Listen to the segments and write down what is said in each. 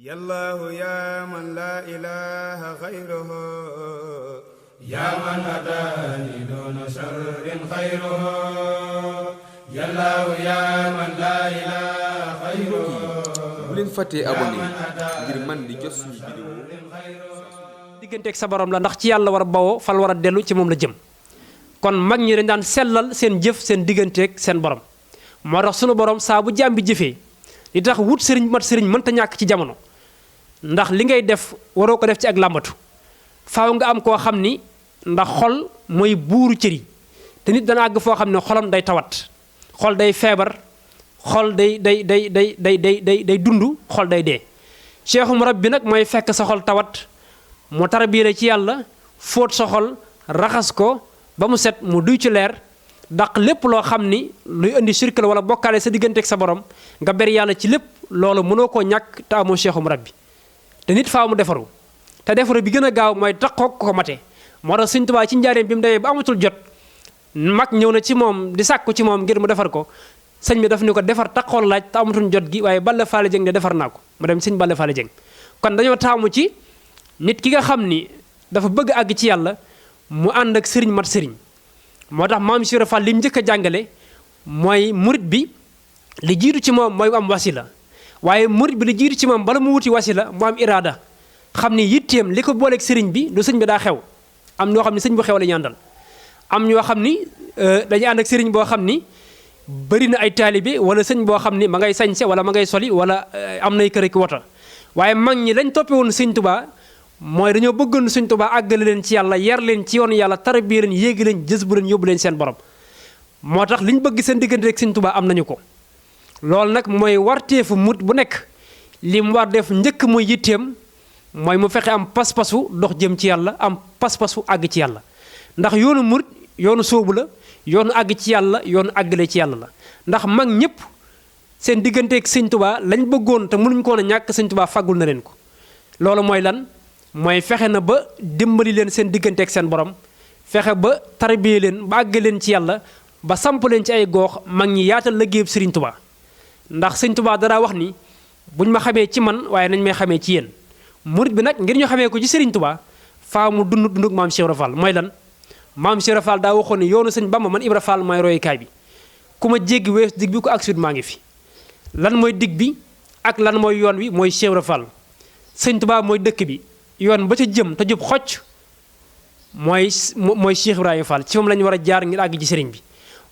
yallaahu yaa man laa ilaaha xayruhu yaa man hadaani doona sharrin xayruhu yallaahu yaa man laa ilaaha xayruhu. bu leen fàttee abonné ngir man di jot suñu vidéo. digganteeg sa borom la ndax ci yàlla war a bawoo fal war a dellu ci moom la jëm kon mag ñi dañ daan sellal seen jëf seen digganteeg seen borom moo tax sunu borom saa bu jaam bi jëfee li tax wut sëriñ mat sëriñ mënta ñàkk ci jamono ndax li ngay def waroo ko def ci ak làmbatu faaw nga am koo xam ni ndax xol mooy buuru cër yi te nit dana àgg foo xam ne xolam day tawat xol day feebar xol day dund xol day dee cheikhum rab bi nag mooy fekk sa xol tawat mu tarbiire ci yàlla fóot sa xol raxas ko ba mu set mu duy ci leer daq lépp loo xam ni luy indi shirk la wala bokkaale sa digganteeg sa borom nga ber yàlla ci lépp loolu mënoo koo ñàkk te amoo cheikhum rab bi te nit faaw mu defaru te defaru bi gën a gaaw mooy taxoo ko mate moo tax Sëñ Tuubaa ci njaareem bi mu demee ba amatul jot mag ñëw na ci moom di sàkku ci moom ngir mu defar ko sëñ bi daf ni ko defar taxool laaj te amatul jot gi waaye Balla Faale Jeng de defar naa ko mu dem sëñ Balla Faale Jeng kon dañoo taamu ci nit ki nga xam ni dafa bëgg àgg ci yàlla mu ànd ak sëriñ mat sëriñ moo tax maam Cheikh Fall li mu njëkk a jàngale mooy murit bi li jiitu ci moom mooy am wasila waaye murit bi li jiitu ci moom bala mu wuti wasila mu am iraada xam ni yitteem li ko booleeg sëriñ bi du sëñ bi daa xew am ñoo xam ni sëñ bu xew la ñu àndal am ñoo xam ni dañuy ànd ak sëriñ boo xam ni bëri na ay taalibe wala sëñ boo xam ni ma ngay sañse wala ma ngay soli wala am nay kër ki wota waaye mag ñi lañ toppe woon sëñ Tuubaa mooy dañoo bëggoon sëñ Tuubaa àggale leen ci yàlla yar leen ci yoonu yàlla tarbiya leen yéegi leen jës bu leen yóbbu leen seen borom moo tax liñ bëgg seen diggante rek sëñ Tuubaa am nañu ko loolu nag mooy warteefu murit bu nekk li mu war def njëkk muy yitteem mooy mu fexe am pas-pasu dox jëm ci yàlla am pas-pasu àgg ci yàlla ndax yoonu murit yoonu sóobu la yoonu àgg ci yàlla yoonu àggale ci yàlla la ndax mag ñëpp seen digganteeg sëñ Tuubaa lañ bëggoon te mënuñ ko woon a ñàkk sëñ Tuubaa faggul na leen ko loolu mooy lan mooy fexe na ba dimbali leen seen digganteeg seen borom fexe ba tarbiye leen ba àgg leen ci yàlla ba samp leen ci ay goox mag ñi yaatal liggéeyub Sëriñ Tuubaa ndax Sëriñ Tuubaa dara wax ni buñ ma xamee ci man waaye nañ may xamee ci yéen murit bi nag ngir ñu xamee ko ci Sëriñ Tuubaa faa mu dunduk maam Cheikh Ibra Fall mooy lan maam Cheikh Ibra Fall daa waxoon ni yoonu sëñ Bamba man Ibra Fall mooy royukaay bi ku ma jéggi weesu dig bi ko ak sud maa ngi fi lan mooy dig bi ak lan mooy yoon wi mooy Cheikh Ibra Fall Sëriñ Tuubaa mooy dëkk bi yoon ba ca jëm te jub xocc mooy Cheikh Ibrahima Fall ci moom la ñu war a jaar ngir àgg ci sëriñ bi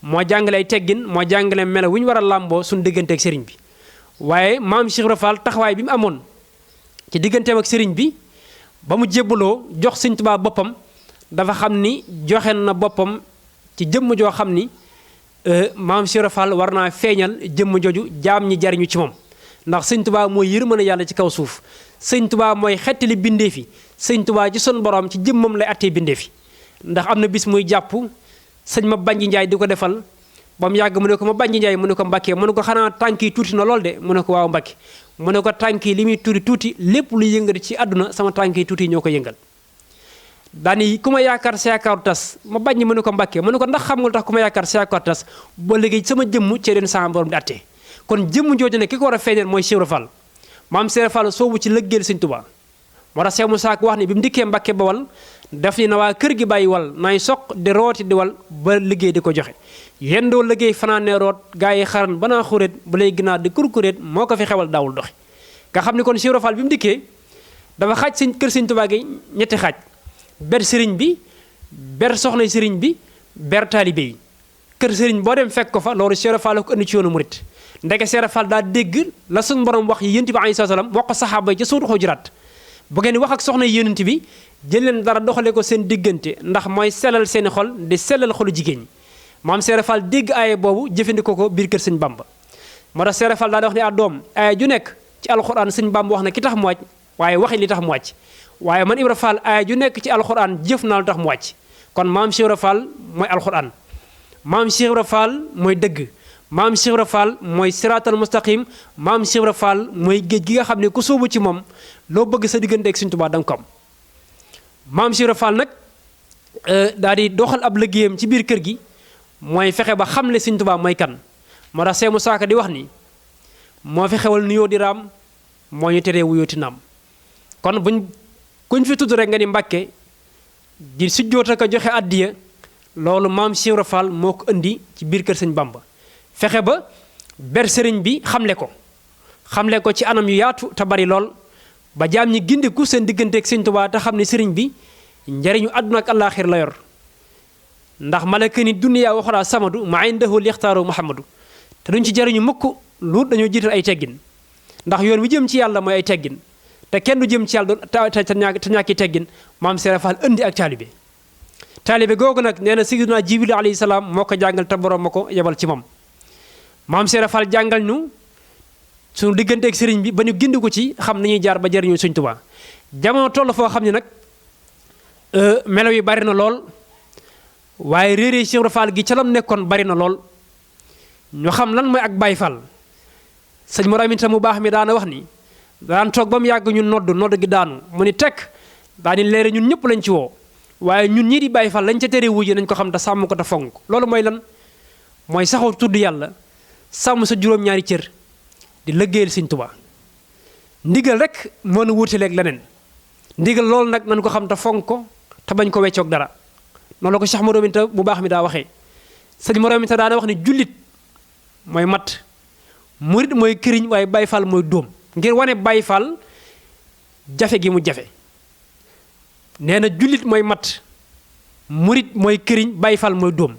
moo jàngale ay teggin moo jàngale melo wu ñu war a làmboo suñu digganteeg sëriñ bi waaye maam Cheikh Ibrahima Fall taxawaay bi mu amoon ci digganteem ak sëriñ bi ba mu jébbaloo jox Sëriñ Tuubaa boppam dafa xam ni joxe na boppam ci jëmm joo xam ni maam Cheikh Ibrahima Fall war naa feeñal jëmm jooju jaam ñi jariñu ci moom ndax Sëriñ Tuubaa mooy yërmande yàlla ci kaw suuf Sëriñ Tuubaa mooy xettali bindee fi Sëriñ Tuubaa ci son borom ci jëmmam lay attee bindee fi ndax am na bis muy jàpp sëñ ma Banji Njaay di ko defal ba mu yàgg mu ne ko ma Banji Njaay mu ne ko Mbàkke mu ne ko xanaa tànk yi tuuti na lool de mu ne ko waaw Mbàkke mu ne ko tànk yi li muy tuuti lépp lu yëngal ci àdduna sama tànk yi tuuti ñoo ko yëngal daani ku ma yaakaar sa yaakaaru tas ma Banji mu ne ko Mbàkke mu ne ko ndax xam nga lu tax ku ma yaakaar sa yaakaaru tas ba léegi sama jëmm cee leen sama borom di attee kon jëmm jooju ne ki ko war a feeñal mooy Cheikh Ibra Fall maam Cheikh Ibra Fall soobu ci lëggeel Sëriñ Tuubaa moo tax Cheikh Moussa wax ni bi mu dikkee Mbàkke Bawal def ni na waa kër gi bàyyi wal naay soq di rooti di wal ba liggéey di ko joxe yendoo liggéey fanaane root gaa yi xaran banaa xuréet bu lay ginaar di kurkuréet moo ko fi xewal daawul doxi nga xam ni kon Cheikh Ibra Fall bi mu dikkee dafa xaaj sëñ kër Sëriñ Tuubaa gi ñetti xaaj ber sëriñ bi ber soxna sëriñ bi ber taalibe yi kër sëriñ boo dem fekk ko fa loolu Cheikh Ibra Fall ko indi ci yoonu murit ndeke Cheikh Ibra Fall daa dégg la suñu borom wax yi yonent bi alayhi salaam wax ko saxaaba yi ca suutu Xujuraat bu ngeen wax ak soxna yonent bi jël leen dara doxale ko seen diggante ndax mooy sellal seeni xol di sellal xolu jigéen ñi maam Cheikh Ibra Fall dégg aaye boobu jëfandikoo ko biir kër sëñ Bamba moo tax Cheikh Ibra Fall daa di wax ne ah doom aaye ju nekk ci alxuraan sëñ Bamba wax na ki tax mu wàcc waaye waxi li tax mu wàcc waaye man Ibra Fall aaye ju nekk ci alxuraan jëf naa lu tax mu wàcc kon maam Cheikh Ibra Fall mooy alxuraan maam Cheikh Ibra Fall mooy dëgg maam Cheikh Ibra Fall mooy siraatal mustaqim maam Cheikh Ibra Fall mooy géej gi nga xam ne ku sóobu ci moom loo bëgg sa diggante ak Sëriñ Tuubaa da nga ko am maam Cheikh Ibra Fall nag daal di doxal ab liggéeyam ci biir kër gi mooy fexe ba xamle Sëriñ Tuubaa mooy kan moo tax Seex Musaa Ka di wax ni moo fi xewal nuyoo di raam moo ñu teree wuyooti naam kon kuñ fi tudd rek nga ni Mbàkke di sujjoot ak a joxe addiya loolu maam Cheikh Ibra Fall moo ko indi ci biir kër sëñ Bamba fexe ba ber sëriñ bi xamle ko ci anam yu yaatu te bari lool ba jaam ñi gindiku seen digganteeg sëñ Tuubaa te xam ne sëriñ bi njariñu àdduna ak àllaaxir la yor ndax malaka ni duniyaa waxoraa samadu ma indahu lixtaaru muhammadu te duñ ci jariñu mukk lu dañoo jiital ay teggin ndax yoon wi jëm ci yàlla mooy ay teggin te kenn du jëm ci yàlla te ñàkki teggin maam Cheikh Ibra Fall indi ak taalibe googu nag nee na Sayyidina Jibril alayhi salaam moo ko jàngal te borom ma ko yebal ci moom maam Cheikh Ibra Fall jàngal ñu suñu digganteeg sëriñ bi ba ñu gindi ko ci xam nañuy jaar ba jariñu Sëriñ Tuubaa jamono toll foo xam ne nag melaw yi bari na lool waaye réeree Cheikh Ibra Fall gi ca lam nekkoon bari na lool ñu xam lan mooy ak Baay Fall sëñ Mor Aminta mu baax mi daana wax ni daan toog ba mu yàgg ñun nodd gi daanu mu ni tekk daani leere ñun ñëpp lañ ci woo waaye ñun ñii di Baay Fall lañ ca tere wuji nañ ko xam te sàmm ko te fonk loolu mooy lan mooy saxoo tudd yàlla sàmm sa juróom-ñaari cër di lëggéeyal Sëriñ Tuubaa ndigal rek moo nu wuutaleeg leneen ndigal loolu nag nañ ko xam te fonk ko te bañ ko weccoog dara noonu la ko Cheikh Mor Aminta bu baax mi daa waxee sëñ Mor Aminta daana wax ni jullit mooy mat murit mooy këriñ waaye Baay Fall mooy dóom ngir wane Baay Fall jafe gi mu jafe nee na jullit mooy mat murit mooy këriñ Baay Fall mooy dóom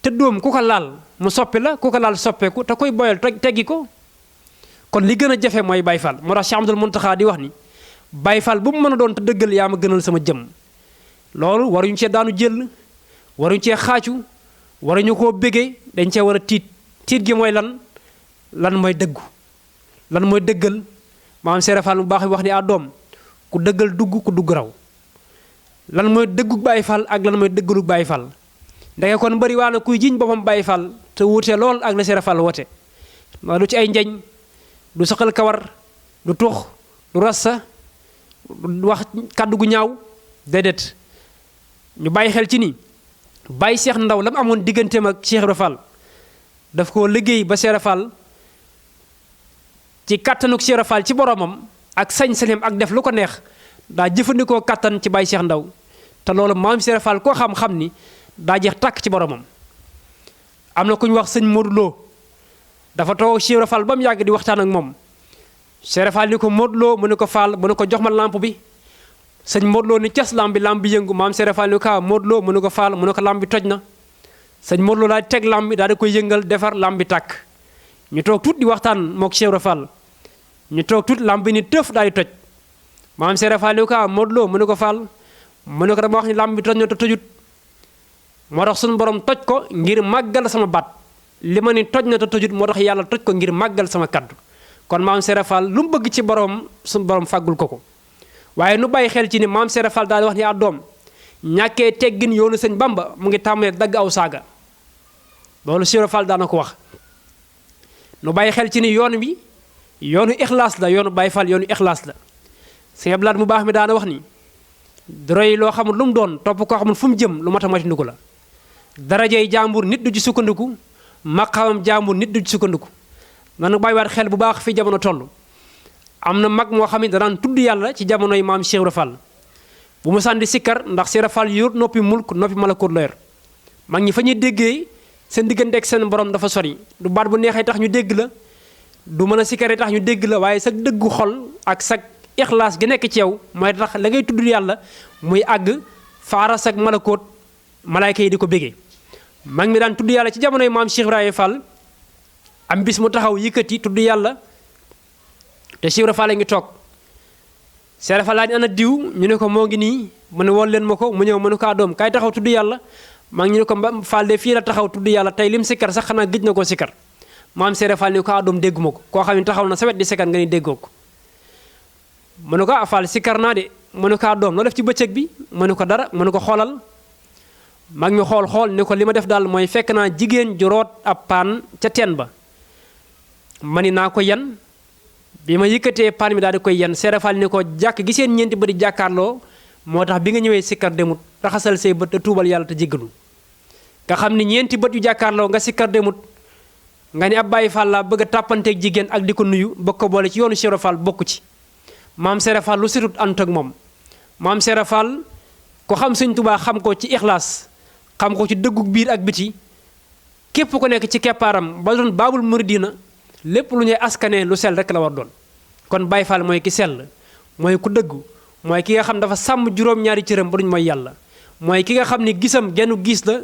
te dóom ku ko laal mu soppi la ku ko laal soppeeku te koy boyal teggi ko kon li gën a jafe mooy Baay Fall moo tax Cheikh Abdoul Mountakha di wax ni Baay Fall bu mu mën a doon te dëggal yaa ma gënal sama jëm loolu waruñu cee daanu jël waruñu cee xaacu waruñu koo bégee dañ cee war a tiit gi mooy lan mooy dëggu lan mooy dëggal maam Cheikh Ibra Fall mu baax mi wax ni doom ku dëggal dugg ku dugg raw lan mooy dëggu Baay Fall ak lan mooy dëggalu Baay Fall ndeke kon bëri waa na kuy jiñ boppam Baay Fall te wuute lool ak la Cheikh Ibra Fall woote ma du ci ay njeñ du saqal kawar du tux du rassa du wax kàddu gu ñaaw déedéet ñu bàyyi xel ci ni Baay Cheikh Ndaw la mu amoon digganteem ak Cheikh Ibra Fall daf koo liggéey ba Cheikh Ibra Fall ci kàttanuk Cheikh Ibra Fall ci boromam ak sañ-sañam ak def lu ko neex daa jëfandikoo kàttan ci Baay Cheikh Ndaw te loolu maam Cheikh Ibra Fall koo xam-xam ni daa jeex tàkk ci boromam am na ku ñu wax sëñ Modou Lo dafa toog Cheikh Ibra Fall ba mu yàgg di waxtaan ak moom Cheikh Ibra Fall ni ko Modou Lo mu ne ko Fall mu ne ko jox ma lampe bi sëñ Modou Lo ni cas lampe bi yëngu maam Cheikh Ibra Fall ni ko Modou Lo mu ne ko Fall mu ne ko lampe bi toj na sëñ Modou Lo daal di teg lampe bi daal di koy yëngal defar lampe bi tàkk ñu toog tuut di waxtaan mook Cheikh Ibra Fall ñu toog tuut lampe bi ni tëf daal di toj maam Cheikh Ibra Fall ni ko Modou Lo mu ne ko Fall mu ne ko dama wax ni lampe bi toj na te tojut moo tax suñu borom toj ko ngir màggal sama baat li ma ni toj na te tojut moo tax yàlla toj ko ngir màggal sama kaddu kon maam Cheikh Ibra Fall lu mu bëgg ci borom suñu borom fàggul ko waaye nu bàyyi xel ci ni maam Cheikh Ibra Fall daal di wax ni doom ñàkkee teggin yoonu sëñ Bamba mu ngi tàmbalee dagg aw saaga loolu Cheikh Ibra Fall daana ko wax nu bàyyi xel ci ni yoon wi yoonu ixlaas la yoonu Baay Fall yoonu ixlaas la sëñ Abdoulaye mu baax mi daana wax ni roy loo xamul lu mu doon topp koo xamul fu mu jëm lu mat a moytandiku la darajey jàmbur nit du ci sukkandiku maqaamam jàmbur nit du ci sukkandiku nanu bàyyiwaat xel bu baax fi jamono toll am na mag moo xam ne danaan tudd yàlla ci jamonoy maam Cheikh Ibra Fall bu mu sànni sikkar ndax Cheikh Ibra Fall yor noppi mulk noppi malakoot la yor mag ñi fa ñuy déggee seen diggante ak seen borom dafa sori du baat bu neexee tax ñu dégg la du mën a sikkaree tax ñu dégg la waaye sa dëggu xol ak sa ixlaas gi nekk ci yow mooy tax la ngay tudd yàlla muy àgg faaras ak malakoot malaayka yi di ko bégee mag mi daan tudd yàlla ci jamonoy maam Cheikh Ibrahima Fall am bis mu taxaw yëkkati tudd yàlla te Cheikh Ibra Fall a ngi toog Cheikh Ibra Fall laa ni ana diw ñu ne ko moo ngi nii mu ne woon leen ma ko mu ñëw mu ne ko doom kaay taxaw tudd yàlla maa ngi ñu ne ko Fall de fii la taxaw tudd yàlla tey lim sikkar sax xanaa gëj na koo sikkar maam Cheikh Ibra Fall ni ko doom dégguma ko koo xam ne taxaw na sa wet di sikkar nga ni déggoo ko mu ne ko Fall sikkar naa de mu ne ko doom loo def ci bëccëg bi mu ne ko dara mu ne ko xoolal mag mi xool ne ko li ma def daal mooy fekk naa jigéen ju root ab paan ca teen ba ma ni naa ko yan bi ma yëkkatee paan mi daal di koy yan Cheikh Ibra Fall ni ko jàkk gi seen ñeenti ba di jàkkaarloo moo tax bi nga ñëwee sikkar demut raxasal say bët te tuubal yàlla te jéggalu nga xam ni ñeenti bët yu jàkkaarloo nga sikkar demut nga ni ab Baay Faal laa bëgg a tàppanteeg jigéen ak di ko nuyu bëgg ko boole ci yoonu Cheikh Ibra Fall bokku ci maam Seera Fall lu setut ànd ak moom maam Seera Fall ko xam Sëñ Tuubaa xam ko ci ixlaas xam ko ci dëggug biir ak biti képp ku nekk ci keppaaram ba doon baabul muridina lépp lu ñuy askanee lu sell rek la war doon kon Baay Faal mooy ki sell mooy ku dëggu mooy ki nga xam dafa sàmm juróom-ñaari cëram ba duñ mooy yàlla mooy ki nga xam ni gisam gennu gis la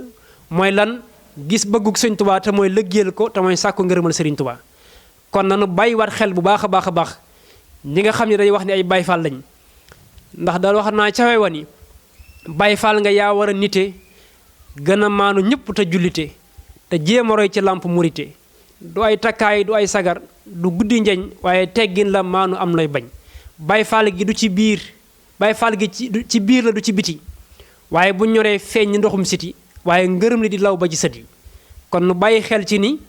mooy lan gis bëggug Sëñ Tuubaa te mooy lëggéeyal ko te mooy sàkku ngërëmal Sëriñ Tuubaa kon nanu bàyyiwaat xel bu baax a baax a baax ñi nga xam ne day wax ni ay Baay Faal lañ ndax daal wax naa ca wa ni Baay Faal nga yaa war a nite gën a maanu ñëpp te jullite te jéem a roy ci làmp murite du ay takkaay du ay sagar du guddi njeñ waaye teggin la maanu am lay bañ Baay Faal gi du ci biir Baay Faal gi ci biir la du ci biti waaye bu ñoree feeñ ndoxum siti waaye ngërëm li di law ba ci sët yi kon nu bàyyi xel ci ni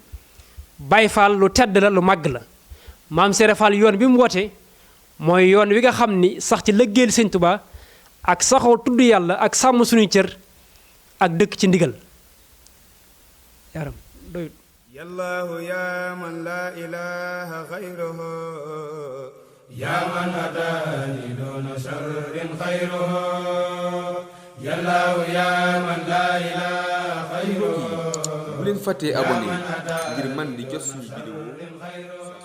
Baay Faal lu tedd la lu màgg la maam Seera Faal yoon bi mu woote mooy yoon wi nga xam ni sax ci lëggéeyal Sëñ Tuubaa ak saxoo tudd yàlla ak sàmm suñuy cër ak dëkk ci ndigal yaram doyut yallaahu yaa man laa ilaaha xayruhu yaa man hadaani doona sharrin xayruhu yallaahu yaa man laa ilaaha xayruhu bu leen fàttee abonné ngir man di jot suñu vidéo